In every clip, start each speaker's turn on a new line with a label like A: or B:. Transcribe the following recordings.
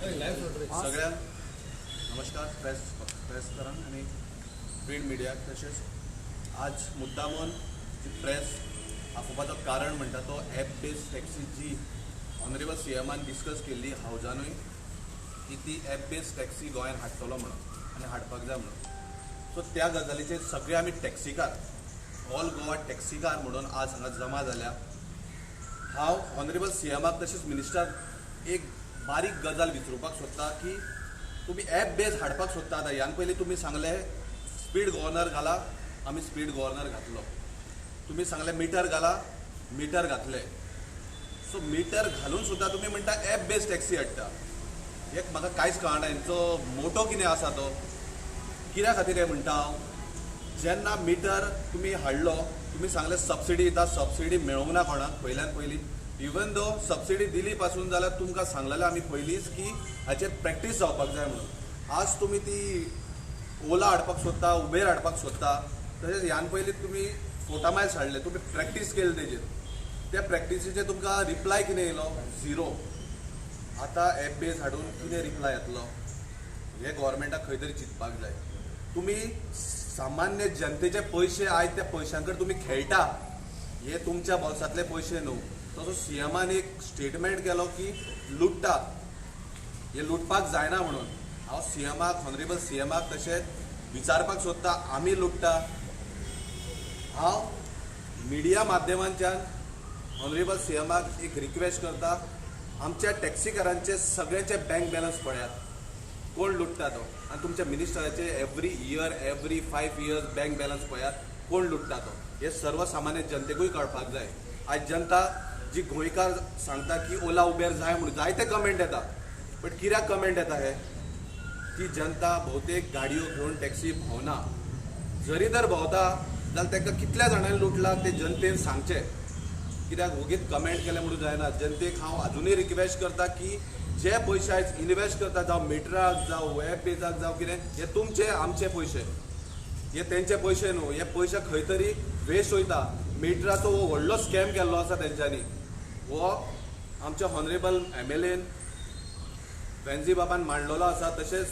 A: सगळ्यांक नमस्कार. प्रेसकारांक आनी प्रिंट मिडियाक, तशेंच आज मुद्दामून जी प्रेस आफोवपाचो कारण म्हणटा तो एप बेस्ड टॅक्सी जी ऑनरेबल सीएमान डिस्कस केल्ली हावजानूय की ती एप बेस्ड टॅक्सी गोंयांत हाडटलो म्हणून आनी हाडपाक जाय म्हणून. सो त्या गजालीचेर सगळे आमी टॅक्सीकार, ऑल गोवा टॅक्सीकार म्हणून आज हांगा जमा जाल्या. हांव ऑनरेबल सीएमाक तशेंच मिनिस्टराक एक बारीक गजाल विचारुपाक सोदता की तुमी एप बेज हाडपाक सोदता. आतां ह्यान पयलीं तुमी सांगलें स्पीड गव्हर्नर घाला, आमी स्पीड गव्हर्नर घातलो. तुमी सांगलें मिटर घाला, मिटर घातले. सो मिटर घालून सुद्दां तुमी म्हणटा एप बेज टॅक्सी हाडटा. एक म्हाका कांयच कळना हेंचो मोटो कितें आसा तो, कित्या खातीर हें म्हणटा हांव. जेन्ना मिटर तुमी हाडलो तुमी सांगलें सबसिडी दिता, सबसिडी मेळूंक ना कोणाक पयल्यान पयलीं. इवन दो सबसिडी दिली पासून जाल्यार तुमकां सांगलेलें आमी पयलींच की हाचेर प्रॅक्टीस जावपाक जाय म्हणून. आज तुमी ती ओला हाडपाक सोदता, उबेर हाडपाक सोदता. तशेंच ह्यान पयलीं तुमी फोटा मायल्स हाडले, तुमी प्रॅक्टीस केली तेजेर, त्या प्रॅक्टिसीचेर तुमकां रिप्लाय कितें येयलो? झिरो. आतां एप बेज हाडून कितें रिप्लाय येतलो हें गोवोरमेंटाक खंय तरी चिंतपाक जाय. तुमी सामान्य जनतेचे पयशे आयज त्या पयशां कडेन तुमी खेळटा, हे तुमच्या बोल्सांतले पयशे न्हू. तसो सीएमान एक स्टेटमेंट केलो की लुट्टा, हे लुटपाक जायना म्हणून. हांव सीएमाक, ऑनरेबल सीएमाक तशेंच विचारपाक सोदता, आमी लुट्टा? हांव मिडिया माध्यमांच्यान ऑनरेबल सीएमाक एक रिक्वेस्ट करता, आमच्या टॅक्सीकारांचे सगळ्यांचे बँक बॅलन्स पळयात, कोण लुट्टा तो. आनी तुमच्या मिनिस्टराचे every year, every 5 years bank balance पळयात, कोण लुट्टा तो. हे सर्वसामान्य जनतेकूय कळपाक जाय. आयज जनता जी गोंयकार सांगता की ओला उबेर जाय म्हणून जायते कमेंट येता, बट कित्याक कमेंट येता हे की जनता भोवतेक गाडयो घेवन टॅक्सी भोंवना. जरी तर भोंवता जाल्यार तांकां कितल्या जाणांनी लुटला ते जनतेन सांगचें. कित्याक वोगीत कमेंट केलें म्हणून जायना. जनतेक हांव आजुनूय रिक्वेस्ट करता की जे पयशे आयज इनवेस्ट करता, जावं मिटराक, जावं एप बेजाक, जावं कितें, हे तुमचे आमचे पयशे, हे तेंचे पयशे न्हू. हे पयशे खंय तरी वेस्ट वयता. मिटराचो हो व्हडलो स्कॅम केल्लो आसा तेंच्यांनी. हो आमच्या ऑनरेबल एमएलएन वेन्झी बाबान मांडलेलो आसा, तशेंच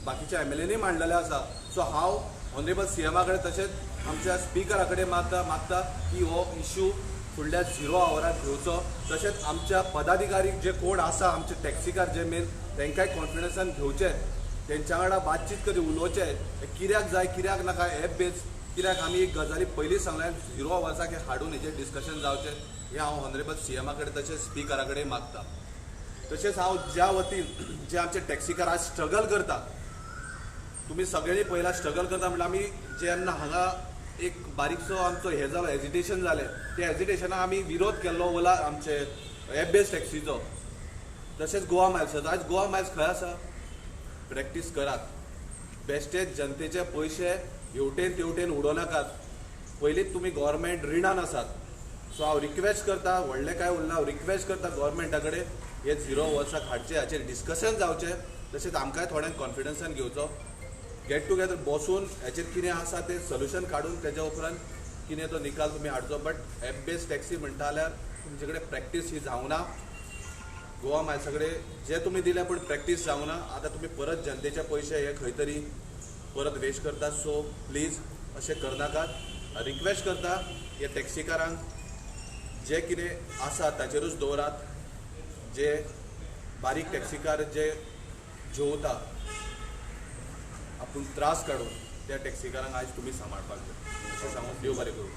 A: बाकीच्या एमएलएनी मांडलेले आसा. सो हांव ऑनरेबल सीएमा कडेन तशेंच आमच्या स्पिकरा कडेन मागता की हो इशू फुडल्या 0 आवराक घेवचो. तशेंच आमच्या पदाधिकारी जे कोण आसा, आमचे टॅक्सीकार जे मेन, तांकांय कॉन्फिडन्सान घेवचे, तेंच्या वांगडा बातचीत करी उलोवचें कित्याक जाय कित्याक नाका एप बेज. कित्याक आमी एक गजाली पयलींच सांगल्या 0 आवर्साक हाडून हेजेर डिस्कशन जावचें, हें हांव ऑनरेबल सीएमा कडेन तशेंच स्पिकरा कडेन मागता. तशेंच हांव ज्या वतीन जे आमचे टॅक्सीकार आज स्ट्रगल करता, तुमी सगळ्यांनी पयला स्ट्रगल करता म्हणल्यार आमी जेन्ना हांगा एक बारीकसो आमचो हें जालो, हेजिटेशन जालें, त्या हेजिटेशनाक आमी विरोध केल्लो ओला आमचे एप बेज टॅक्सीचो, तशेंच गोवा मायल्साचो. आयज गोवा मायल्स खंय आसा? प्रॅक्टीस करात, बेश्टेच जनतेचे पयशे हेवटेन तेवटेन उडोवं नाकात. पयलींच तुमी गोवोरमेंट रिणान आसात. सो हांव रिक्वेस्ट करता, व्हडलें कांय उरना, हांव रिक्वेस्ट करता गोवोरमेंटा कडेन हे 0 वर्साक हाडचें, हाचेर डिस्कशन जावचें. तशेंच आमकांय थोड्यांक कॉन्फिडन्सान घेवचो, गेट टुगेदर बसून हाचेर कितें आसा तें सोल्युशन काडून तेज्या उपरांत कितें तो निकाल तुमी हाडचो. बट एप बेज टॅक्सी म्हणटा जाल्यार तुमचे कडेन प्रॅक्टीस ही जावना. गोवा मायल्सा कडेन जे तुमी दिले पूण प्रॅक्टीस जावना. आतां तुमी परत जनतेचे पयशे हे खंय तरी परत वेस्ट करता. सो प्लीज अशें करनाकात. रिक्वेस्ट करता हे टॅक्सीकारांक जे कितें आसा ताचेरूच दवरात. जे बारीक टॅक्सीकार जे जेवता आपूण त्रास काडून त्या टॅक्सीकारांक आयज तुमी सांबाळपाक जाय अशें सांगून देव बरें करूं.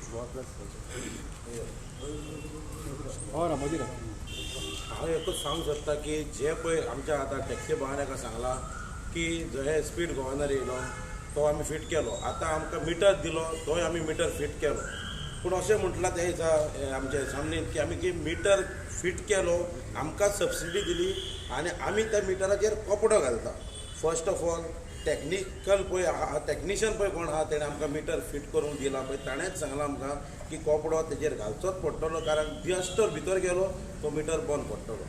B: हांव एकूच सांगूंक सोदता की जे पळय आमच्या आतां टॅक्सी भावान एका सांगलां की जंय स्पीड गव्हर्नर येयलो तो आमी फिट केलो, आतां आमकां मिटर दिलो तोय आमी मिटर फिट केलो. पूण अशें म्हटलां त्या दिसा आमच्या सामनेन की आमी की मिटर फिट केलो, आमकां सबसिडी दिली आनी आमी त्या मिटराचेर कपडो घालता. फर्स्ट ऑफ ऑल टॅक्निकल पळय टॅक्निशियन पळय कोण आहा तेणें आमकां मिटर फिट करूंक दिला पळय, ताणेंच सांगलां आमकां की कपडो तेजेर घालचोच पडटलो, कारण जस्ट भितर गेलो तो मिटर बंद पडटलो.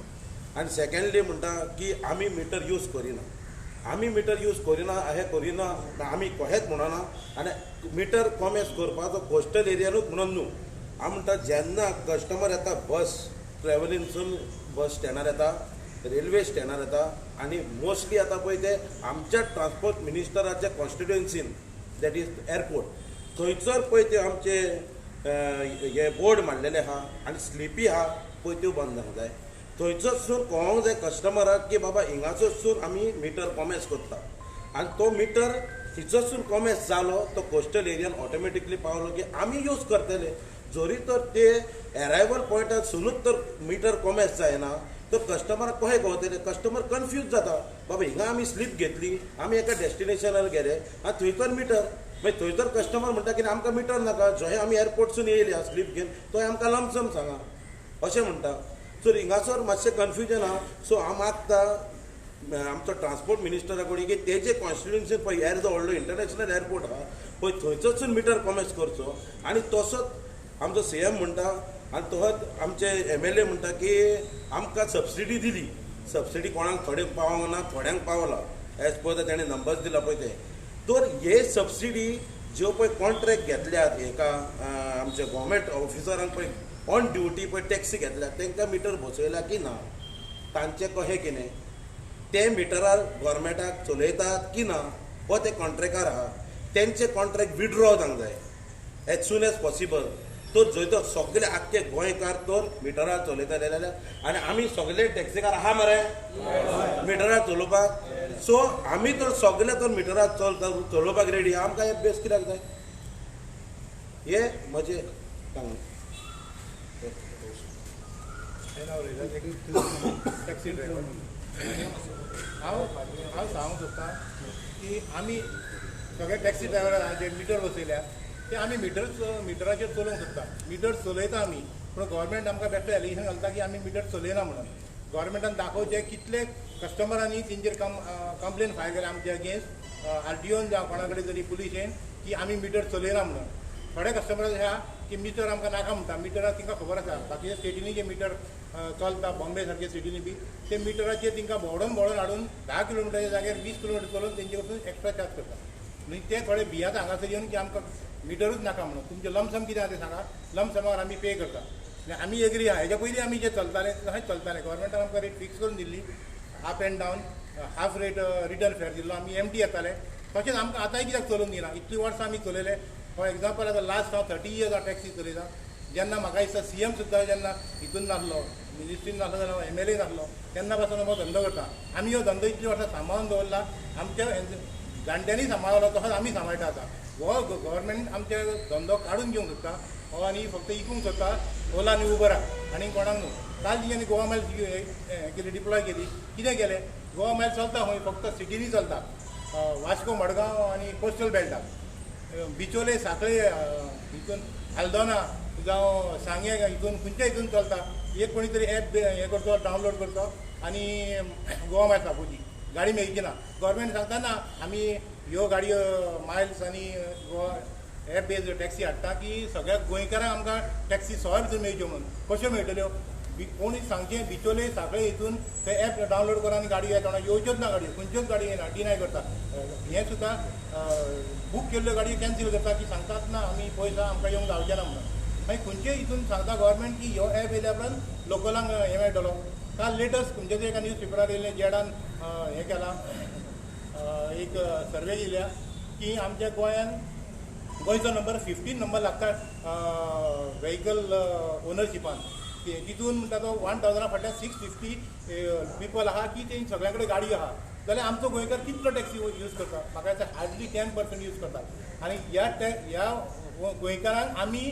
B: आनी सेकेंडली म्हणटा की आमी मिटर यूज करिना, आमी मिटर यूज करिना, हें करिना आमी कहेंच म्हणना. आनी मिटर कॉमेस करपाचो कोस्टल एरियानूच म्हणून न्हू, हांव म्हणटा जेन्ना कस्टमर येता बस ट्रॅव्हलिंगसून बस स्टँडार येता, रेल्वे स्टँडार येता, आनी मोस्टली आतां पळय ते आमच्या ट्रान्सपोर्ट मिनिस्टराच्या कॉन्स्टिट्युएन्सीन, that is airport, थंयसर पळय ते आमचे हे बोर्ड मांडलेले आहा आनी स्लिपी आहा पळय त्यो बंद जावंक जाय. थंयसरसून कळोंक जाय कस्टमराक की बाबा हिंगासरसून आमी मिटर कॉमेस करता आनी तो मिटर थिंचसून कॉमेस जालो तो कोस्टल एरियान ऑटोमॅटिकली पावलो की आमी यूज करतले. जरी तर ते एरायवल पॉयंटार तर मिटर कॉमेस जायना तर कस्टमराक कशें कळतलें? कस्टमर कन्फ्यूज जाता, बाबा हिंगा आमी स्लीप घेतली, आमी एका डेस्टिनेशनार गेले आनी थंयसर मिटर, मागीर थंयसर कस्टमर म्हणटा की आमकां मिटर नाका, जंय आमी एअरपोर्टसून येयल्या स्लीप घेवन थंय आमकां लमसम सांगा अशें म्हणटा. सो हिंगासर मातशें कन्फ्युजन आहा. सो हांव मागता आमचो ट्रान्सपोर्ट मिनिस्टरा कडेन की तेजे कॉन्स्टिट्युएन्सीन पळय एर्दो व्हडलो इंटरनॅशनल एअरपोर्ट आहा पळय थंयसरसून मिटर कॉमेस करचो. आनी तसोच आमचो सीएम म्हणटा आनी तसोच आमचे MLA म्हणटा की आमकां सबसिडी दिली, सबसिडी कोणाक थोड्यांक पावोंक ना, थोड्यांक पावला एज पर तेणें नंबर्स दिला पळय ते. तर हे सबसिडी ज्यो पळय कॉन्ट्रॅक्ट घेतल्यात हेका आमच्या गव्हर्मेंट ऑफिसरांक पळय ऑन ड्युटी पळय टॅक्सी घेतल्या तांकां मिटर बसयला की ना, तांचें कशें कितें ते मिटरार गव्हर्मेंटाक चलयतात की ना, हो ते कॉन्ट्रॅक्टर आहा तेंचे कॉन्ट्रॅक्ट विड्रॉ जावंक जाय एज सून एज पॉसिबल. तर जंय तर सगळे आख्खे गोंयकार तर मिटरार चलयतले जाल्यार आनी आमी सगळे टॅक्सीकार आहा मरे मिटरार चलोवपाक. सो आमी तर सगळे तर मिटरार चलोवपाक रेडी, आमकां हे बेस कित्याक जाय? हे म्हजें सांगून.
C: टॅक्सी ड्रायव्हर हांव हांव सांगूंक सोदता की आमी सगळे टॅक्सी ड्रायव्हर जे मिटर बसयल्या ते आमी मिटराचेर चलोवंक सोदता, मिटर चलयता आमी, पूण गव्हर्मेंट आमकां बेश्टें एलिगेशन घालता की आमी मिटर चलयना म्हणून. गव्हर्मेंटान दाखोवचें कितले कस्टमरांनी तेंचेर कंप्लेन फायल केल्या आमचे अगेन्स्ट RTOन जावं कोणा कडेन तरी पुलिशेन की आमी मिटर चलयना म्हणून. थोडे कस्टमर आहा की मिटर आमकां नाका म्हणटा, मिटराक तांकां खबर आसा बाकीच्या स्टेटींनी जे मिटर चलता बॉम्बे सारक्या सिटींनी बी ते मिटराचेर तांकां भोंवडोन भोंवडोन हाडून 10 किलोमिटराच्या जाग्यार 20 किलोमिटर चलोवन तेंचे कडसून एक्स्ट्रा चार्ज करता. न्ही ते थोडे भियात हांगासर येवन की आमकां मिटरूच नाका म्हणून, तुमचें लमसम कितें आहा तें सांगा, लमसमार आमी पे करता. आमी एग्री आहा, हेज्या पयलीं आमी जें चलतालें तशेंच चलतालें. गव्हर्मेंटान आमकां रेट फिक्स करून दिल्ली, up and down half rate return fare दिल्लो, आमी एमटी येताले. तशेंच आमकां आतांय कित्याक चलोवन दिना? इतलीं वर्सां आमी चलयले. फॉर एग्जाम्पल आतां लास्ट हांव 30 इयर्स हांव टॅक्सी चलयता. जेन्ना म्हाका दिसता सीएम सुद्दां जेन्ना हितून नासलो, मिनिस्ट्रीन नासलो, जाल्यार MLA नासलो, तेन्ना पासून हांव धंदो करता. आमी हो धंदो इतलीं वर्सां सांबाळून दवरला, आमच्या जाणट्यांनी सांबाळलो तसोच आमी सांबाळटा. आतां हो गव्हर्मेंट आमचे धंदो काडून घेवंक सोदता हो आनी फक्त इकूंक सोदता ओला आनी उबराक आनी कोणाक न्हू. काल तेंच्यांनी गोवा मायल्स केली, डिप्लॉय केली, कितें केलें? गोवा मायल्स चलता खंय? फक्त सिटींनी चलता, वास्को, मडगांव आनी कोस्टल बेल्टाक, बिचोले, साखळे, हितून आल्दोना जावं सांगें हितून खंयच्या हितून चलता. एक कोणी तरी एप हें करचो, डावनलोड करचो आनी गोवा मायल्स दाखोवची, गाडी मेळची ना. गव्हर्मेंट सांगता ना आमी ह्यो गाडयो मायल्स आनी गोवा एप बेज टॅक्सी हाडटा की सगळ्या गोंयकारांक आमकां टॅक्सी सवाय भितर मेळच्यो म्हणून. कश्यो मेळटल्यो? कोणी सांगचें बिचोले साखळे हितून ते एप डावनलोड करा आनी गाडी येता, येवच्योच ना गाडयो, खंयच्योच गाडी येना, डिनाय करता. हें सुद्दां बूक केल्ल्यो गाडयो कॅन्सील करता की सांगतात ना आमी पयस आमकां येवंक जावचें ना म्हणून. मागीर खंयचे हितून सांगता गव्हर्मेंट की ह्यो एप येयल्या उपरांत लोकलांक हें मेळटलो. काल लेटस्ट खंयच्या तरी एका न्यूज पेपरार येयलें, जेडान हें केलां, एक सर्वे केल्या की आमच्या गोंयान गोंयचो नंबर 15 नंबर लागता व्हेकल ओनरशिपान. तितून म्हणटा तो 1000 फाटल्यान 650 पिपल आहा की तें सगळ्या कडेन गाडयो आहा. जाल्यार आमचो गोंयकार कितलो टॅक्सी यूज करता? म्हाका दिसता हार्डली 10% यूज करता. आनी ह्या गोंयकारांक आमी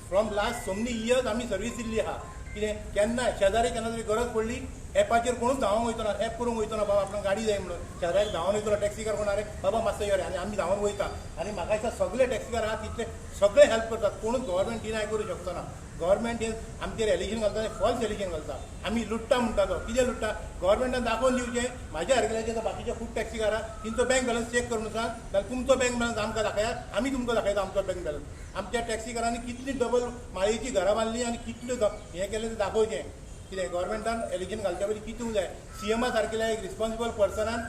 C: from last so many years आमी सर्वीस दिल्ली आहा. कितें केन्ना शेजारी केन्ना तरी गरज पडली एपाचेर कोणूच धांवोंक वयचो ना, एप करूंक वयचो ना, बाबा आपणाक गाडी जाय म्हणून शेजाऱ्याक धांवन वयतलो टॅक्सीकार कोण आरे बाबा मातसो यो रे, आनी आमी धांवन वयता. आनी म्हाका दिसता सगळे टॅक्सीकार आहा तितले सगळे हेल्प करतात, कोणूच गव्हर्मेंट डिनाय करूं शकचो ना. गव्हर्मेंट हे आमचेर एलिगेशन घालता, फॉल्स एलिगेशन घालता, आमी लुट्टा म्हणटा. तो कितें लुट्टा? गव्हर्मेंटान दाखोवन दिवचें म्हाज्या सारकेल्याचे बाकीचे खूब टॅक्सीकार आहा तेंचो बँक बॅलन्स चॅक करून सांग, जाल्यार तुमचो बँक बॅलन्स आमकां दाखयात, आमी तुमकां दाखयता आमचो बँक बॅलन्स. आमच्या टॅक्सीकारांनी कितली डबल माळयेची घरां बांदली आनी कितल्यो हें केलें तें दाखोवचें. कितें गव्हर्मेंटान एलिगेशन घालचे पयलीं कितूंक जाय? सीएमा सारकेल्या एक रिस्पॉन्सिबल पर्सनान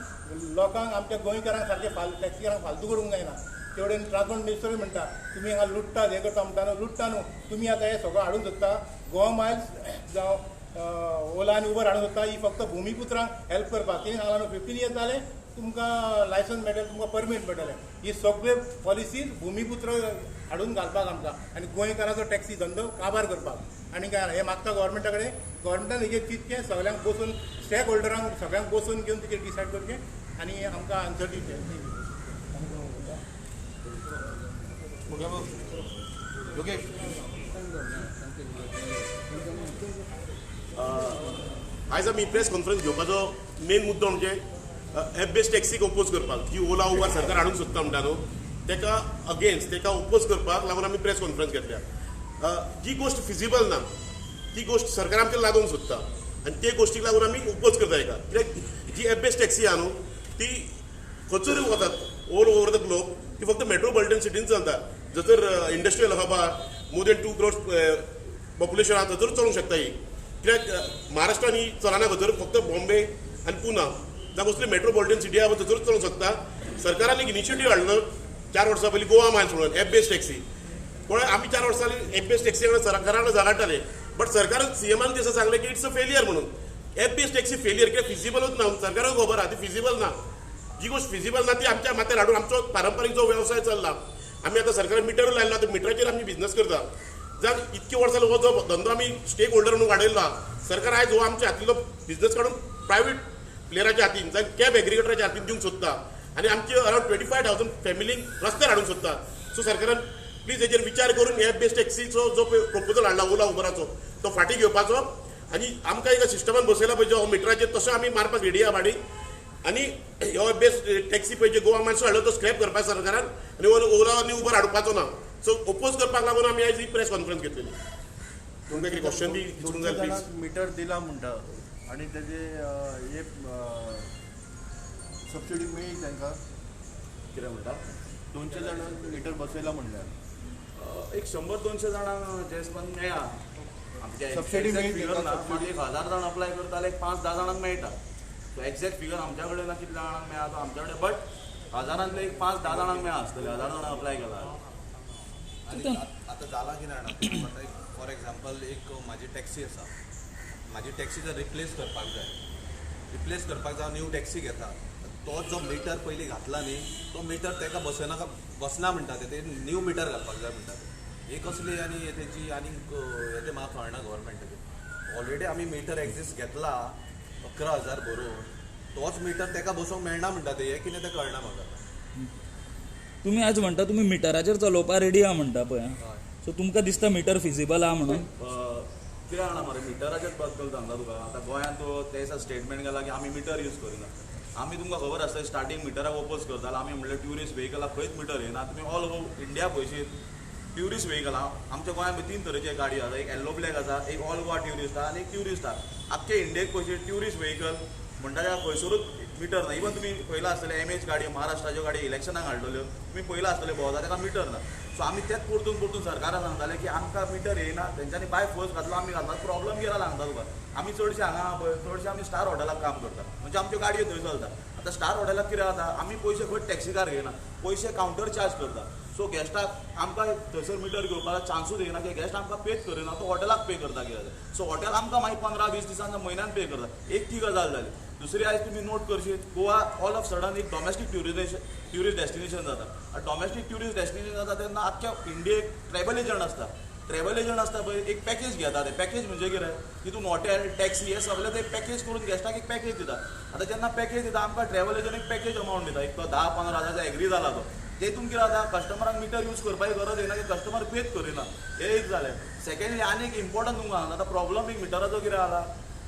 C: लोकांक आमच्या गोंयकारांक सारके टॅक्सीकारांक फालतू करूंक जायना. तेवटेन ट्रान्सपोर्ट मिनिस्टरूय म्हणटा तुमी हांगा लुट्टात हें करता म्हणटा, न्हू लुट्टा न्हू तुमी आतां हें सगळें हाडूंक सोदता. गोवा मायल्स जावं ओला आनी उबर हाडूंक सोदता ही फक्त भुमिपुत्रांक हेल्प करपाक. तिणें सांगलां न्हू 15 इयर्स जालें तुमकां लायसन्स मेळटलें, तुमकां परमीट मेळटलें. ही सगळे पॉलिसीज भुमिपुत्र हाडून घालपाक आमकां आनी गोंयकाराचो टॅक्सी धंदो काबार करपाक. आनी काय हें मागता गव्हर्मेंटा कडेन, गव्हर्मेंटान हेजेर चिंतचें, सगळ्यांक बसून स्टेक होल्डरांक सगळ्यांक बसून घेवन तेजेर डिसायड करचें आनी आमकां आन्सर दिवचें.
D: आयज आमी प्रेस कॉन्फरन्स घेवपाचो मेन मुद्दो म्हणजे एप बेस्ड टॅक्सीक ओपोज करपाक, जी ओला उबर सरकार हाडूंक सोदता म्हणटा न्हू तेका अगेन्स्ट, तेका ओपोज करपाक लागून आमी प्रेस कॉन्फरन्स घेतल्या. जी गोश्ट फिजिबल ना ती गोश्ट सरकार आमचेर लागूंक सोदता आनी ते गोश्टीक लागून आमी ओपोज करता हेका. कित्याक जी एप बेस्ड टॅक्सी आहा न्हू ती खंयसरूय वतात ऑल ओवर the globe, ती फक्त मेट्रोपॉलिटन सिटीन चलता. जसर इंडस्ट्रियल हब आहा, मोर देन 2 crores population आहा थंयसरूच चलोवंक शकता ही. कित्याक महाराष्ट्रान ही चलना खंयसर, फक्त बॉम्बे आनी पुना जावं कसली मेट्रोपॉलिटन सिटी आहा थंयसरूच चलोवंक शकता. सरकारान एक इनिशिएटीव हाडलो 4 वर्सां पयलीं गोवा मायल्स म्हणून एप बेस्ड टॅक्सी. पण आमी 4 वर्सां एप बेस्ड टॅक्सी सरकारान झगाडटाले, बट सरकारान सीएमान दिसा सांगलें की it's a failure म्हणून. एप बेस्ड टॅक्सी फेलियर कित्याक फिजिबलूच ना, सरकाराक खबर आहा ती फिजिबल ना. जी गोश्ट फिजिबल ना ती आमच्या माथ्यार हाडून आमचो पारंपारीक जो वेवसाय चल्ला, आमी आतां सरकारान मिटरूय लायला, त्या मिटराचेर आमी बिजनस करता. जावं इतके वर्सां हो जो धंदो आमी स्टेक होल्डर म्हणून वाडयलो आहा, सरकार आयज हो आमच्या हातींतलो बिजनस काडून प्रायवेट प्लेयराच्या हातीन जावं कॅब एग्रिगेटराच्या हातीन दिवंक सोदता आनी आमचे अरावंड 25,000 फॅमिलींक रस्त्यार हाडूंक सोदता. सो सरकारान प्लीज हेजेर विचार करून एप बेस्ड टॅक्सीचो जो प्रपोजल हाडला ओला उबराचो तो फाटीं घेवपाचो आनी आमकां एका सिस्टमान बसयला पळय जो मिटराचेर तसो आमी मारपाक रेडी आहा भाडी. आनी हो बेस्ट टॅक्सी पळय जे गोवा मायल्सो हाडलो तो स्क्रॅप करपाक सरकारान आनी ओला आनी उबर हाडपाचो ना. सो ओपोज करपाक लागून आमी आयज ही प्रेस कॉन्फरन्स घेतलेली. तुमकां कितें क्वेश्चन बी विचारूंक जाय प्लीज.
A: मिटर दिला म्हणटा आनी तेजे हे सबसिडी मेळ्ळी तांकां
E: कितें म्हणटा?
A: 200 जाणांक मिटर बसयला म्हणल्यार
E: एक 100-200 जाणांक जेसपन मेळ्ळा.
A: सबसिडी मेळ्ळी,
E: ना, 1000 जाण अप्लाय करता, एक 5-10 जाणांक मेळटा. सो एक्झॅक्ट फिगर आमच्या कडेन ना कितल्या जाणांक मेळ्ळा तो आमच्या कडेन, बट हजारांतले एक 5-10 जाणांक मेळ्ळा आसतले, 1000 जाणांक अप्लाय केला.
A: आनी आतां जालां कितें जाणा, आतां एक फॉर एग्जाम्पल एक म्हाजी टॅक्सी आसा, म्हाजी टॅक्सी जर रिप्लेस करपाक जाय, रिप्लेस करपाक जाय न्यू टॅक्सी घेता, तो जो मिटर पयलीं घातला न्ही तो मिटर ताका बसना बसना म्हणटा ते न्यू मिटर घालपाक जाय म्हणटा ते. हे कसली आनी तेजी आनीक हें तें म्हाका कळना गव्हर्मेंटाचें. ऑलरेडी आमी मिटर एक्झिस्ट घेतला 11,000 भरून, तोच मिटर ताका बसोवंक मेळना म्हणटा ते, हें कितें तें कळना म्हाका.
F: तुमी आज म्हणटा तुमी मिटराचेर चलोवपाक रेडी आहा म्हणटा पळय, सो तुमकां दिसता मिटर फिजिबल आहा म्हणून?
E: कितें जाणा मरे मिटराचेच बद्दल सांगता तुका. आतां गोंयांत तो ते दिसा स्टेटमेंट गेला की आमी मिटर यूज करिना. आमी तुमकां खबर आसता स्टार्टींग मिटराक ओपोज करताले आमी, म्हणल्यार ट्युरिस्ट व्हेकलाक खंयच मिटर येना. तुमी ऑल ओवर इंडिया पळयशीत ट्युरिस्ट व्हेकल आमच्या गोंयांत 3 तरेचे गाडी आसा, एक येल्लो ब्लॅक आसा, एक ऑल गोवा ट्युरिस्ट आहा आनी एक ट्युरिस्ट आहा. आख्खे इंडियेक पळयशीत ट्युरिस्ट व्हेकल म्हणटा त्या खंयसरूच मिटर ना. इवन तुमी पळयलां आसतलें एम एच गाडयो महाराष्ट्राच्यो गाडयो इलेक्शनाक हाडलेल्यो तुमी पळयलां आसतलें भोंवता ताका मिटर ना. सो आमी तेच परतून परतून सरकाराक सांगताले की आमकां मिटर येना, तेंच्यांनी बाय फोर्स घातलो आमी घातला प्रॉब्लम गेला सांगता तुका. आमी चडशे हांगा पळय चडशे आमी स्टार हॉटेलाक काम करता, म्हणजे आमच्यो गाडयो थंय चलता. आतां स्टार हॉटेलाक कितें जाता, आमी पयशे खंय टॅक्सीकार घेयना, पयशे कावंटर चार्ज करता. सो गेस्टाक आमकां थंयसर मिटर घेवपाक चान्सूच येना की गेस्ट आमकां पेच करिना, तो हॉटेलाक पे करता कितें. सो हॉटेल आमकां मागीर 15-20 दिसांनी म्हयन्यान पे करता. एक ती गजाल जाली. दुसरी आयज तुमी नोट करशीत गोवा ऑल ऑफ सडन एक डोमेस्टीक ट्युरिस्ट डेस्टिनेशन जाता. डोमेस्टीक ट्युरिस्ट डेस्टिनेशन जाता तेन्ना आख्ख्या इंडियेक ट्रॅवल एजंट आसता. ट्रॅवल एजंट आसता पळय एक पॅकेज घेता. ते पॅकेज म्हणजे कितें, तितून हॉटेल टॅक्सी हे सगळें ते पॅकेज करून गेस्टाक एक पॅकेज दिता. आतां जेन्ना पॅकेज दिता आमकां ट्रॅवल एजंट एक पॅकेज अमावंट दिता, एक तो 10-15 हजाराचो एग्री जाला तो. तेतून कितें जाता कस्टमरांक मिटर यूज करपाची गरज येना की कस्टमर पेच करिना. हें एक जालें. सेकेंडली आनी एक इम्पोर्टंट तुमकां सांगता, आतां प्रॉब्लम एक मिटराचो कितें जाला,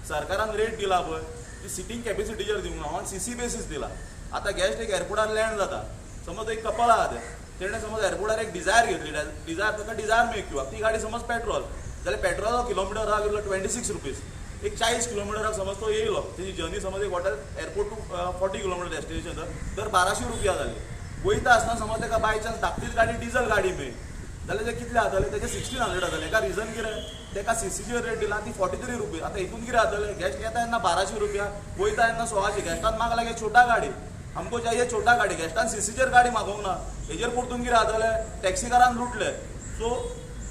E: सरकारान रेट दिला पळय ती सिटींग कॅपेसिटीचेर दिवंक ना, ऑन सीसी बेसीस दिला. आतां गेस्ट एक एअरपोर्टार लँड जाता, समज एक कपल आहा तें, तेणें समज एअरपोर्टार एक डिझायर घेतली, डिझायर ताका डिझायर मेळ्ळी, ती गाडी समज पेट्रोल जाल्यार पेट्रोलाचो किलोमिटर कितलो 26 रुपीज, एक 40 किलोमिटराक समज तो येयलो, तेजी जर्नी समज एक hotel airport to 40 kilometre destination तर 1200 रुपया जाली. वयता आसतना समज ताका बाय चान्स धाकटीच गाडी डिझल गाडी मेळ्ळी जाल्यार ते कितले जातले तेजे 1600 जातले. हेका रिजन कितें, तेका सीसीचेर रेट दिला ती 43 रुपीज. आतां हितून कितें जातलें, गेस्ट येता तेन्ना 1200 रुपया, वयता तेन्ना 1600. गेस्टान मागला की छोटा गाडी, हमको चाहिए छोटा गाडी, गेस्टान सीसीचेर गाडी मागोवंक ना. हेजेर परतून कितें जातलें, टॅक्सीकारान लुटले. सो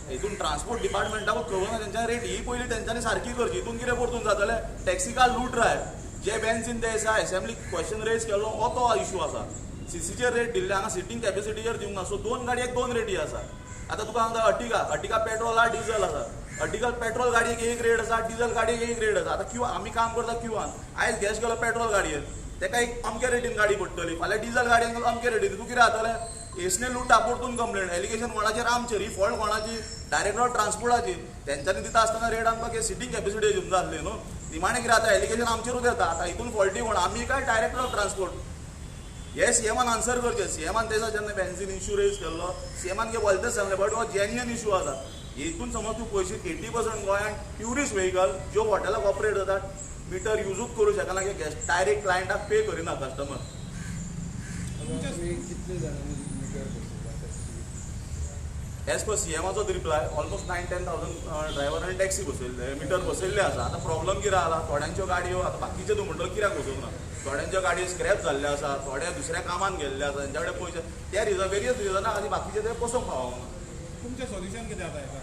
E: हितून ट्रान्सपोर्ट डिपार्टमेंटाकूच खबर ना तेंच्या रेट ही पयली तेंच्यांनी सारकी करची. हितून कितें परतून जातलें, टॅक्सीकार लूट राय जे बेन्सीन ते आसा एसेंब्ली क्वेश्चन रेज केल्लो हो तो इशू आसा. सीसीचेर रेट दिल्ले हांगा सिटींग कॅपेसिटीचेर दिवंक ना. सो 2 गाडयेक 2 रेटी आसा. आतां तुका सांगता अर्टिगा, अर्टिगा पेट्रोल आहा डिझल आसा. अर्टिगा पेट्रोल गाडयेक एक रेट आसा, डिझल गाडयेक एक रेट आसा. आतां क्यू आमी काम करता क्यूआन, आयज गॅस गेलो पेट्रोल गाडयेन तेका एक अमके रेटीन गाडी पडटली, फाल्यां डिझल गाडयेन गेलो अमके रेटीन. तूं कितें जातलें, एसने लुटा परतून कंप्लेन एलिगेशन कोणाचेर, आमचेर. ही फॉल्ट कोणाची, डायरेक्टर ट्रान्सपोर्टाची. तेंच्यांनी दिता आसतना रेट आमकां सिटींग कॅपेसिटी दिवंक जाय आसली न्हू. निमाणें कितें जाता, एलिगेशन आमचेरूच येता. आतां हितून फॉल्टी कोण, आमी काय डायरेक्टर ऑफ ट्रान्सपोर्ट? हे सीएमान आन्सर करचें. सीएमान तेजा जेन्ना बेन्झीन इशू रेज केल्लो सीएमान कितें वलतेच सांगलें, बट हो जेन्युअन इशू आसा. हितून समज तूं पयशे 80% गोंयांत ट्युरिस्ट व्हेकल ज्यो हॉटेलाक ऑपरेट जातात मिटर युजूच करूं शकना की डायरेक्ट क्लायंटाक पे करिना कस्टमर. एज पर सीएमाचो रिप्लाय ऑलमोस्ट 9-10,000 ड्रायव्हरांनी टॅक्सी बसयल्ले, मिटर बसयल्ले आसा. आतां प्रॉब्लम कितें जाला, थोड्यांच्यो गाडयो आतां बाकीचे तूं म्हणटलो कित्याक बसोवंक ना, थोड्यांच्यो गाडयो स्क्रॅप जाल्ल्यो आसा, थोडे दुसऱ्या कामान गेल्ले आसा, तेंच्या कडेन पयशे, त्या रिजन वेरियस रिजनां खातीर बाकीचे ते बसोवंक पावना.
C: तुमचें सोल्युशन कितें आतां हेका?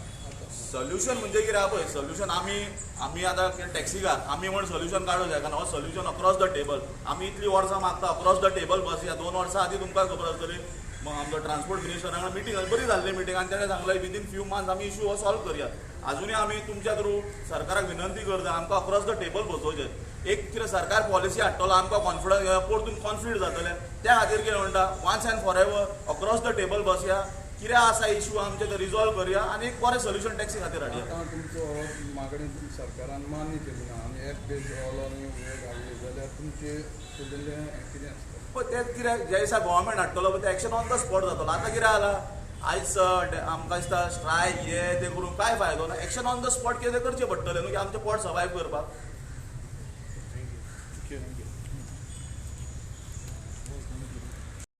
E: सोल्युशन म्हणजे कितें आहा पळय, सोल्युशन आमी आमी आतां टॅक्सीकार आमी म्हण सोल्युशन काडूंक शकना. हो सोल्युशन अक्रॉस the table आमी इतलीं वर्सां मागता, अक्रॉस the table बसया. 2 वर्सां आदीं तुमकां खबर आसतली आमचो ट्रान्सपोर्ट मिनिस्टरा वांगडा मिटींग जाली, बरी जाल्ली मिटींग, आनी ताणें सांगलें विदीन फ्यू मंथ्स आमी इशू हो सॉल्व करया. आजुनूय आमी तुमच्या थ्रू सरकाराक विनंती करता आमकां अक्रॉस the table बसोवचें. एक कितें सरकार पॉलिसी हाडटलो आमकां कॉन्फिडन्स परतून कॉन्फ्लिक्ट जातलें, त्या खातीर कितें म्हणटा once and for ever across the table बसया, कितें आसा इशू आमचे ते रिजॉल्व करया आनी एक बरें सोल्युशन टॅक्सी खातीर हाडया.
G: आतां तुमचो मागणी सरकारान मान्य केली ना आनी एप बेज ओला आनी हें घातली जाल्यार तुमचें फुडलें कितें आसता?
E: पळय तें कितें ज्या दिसा गव्हर्मेंट हाडटलो पळय तें एक्शन ऑन the spot जातलो. आतां कितें जालां आयज आमकां दिसता स्ट्रायक हे ते करून कांय फायदो ना. एक्शन ऑन the spot कितें करचें पडटलें न्हू की आमचें पोट सर्वायव करपाक.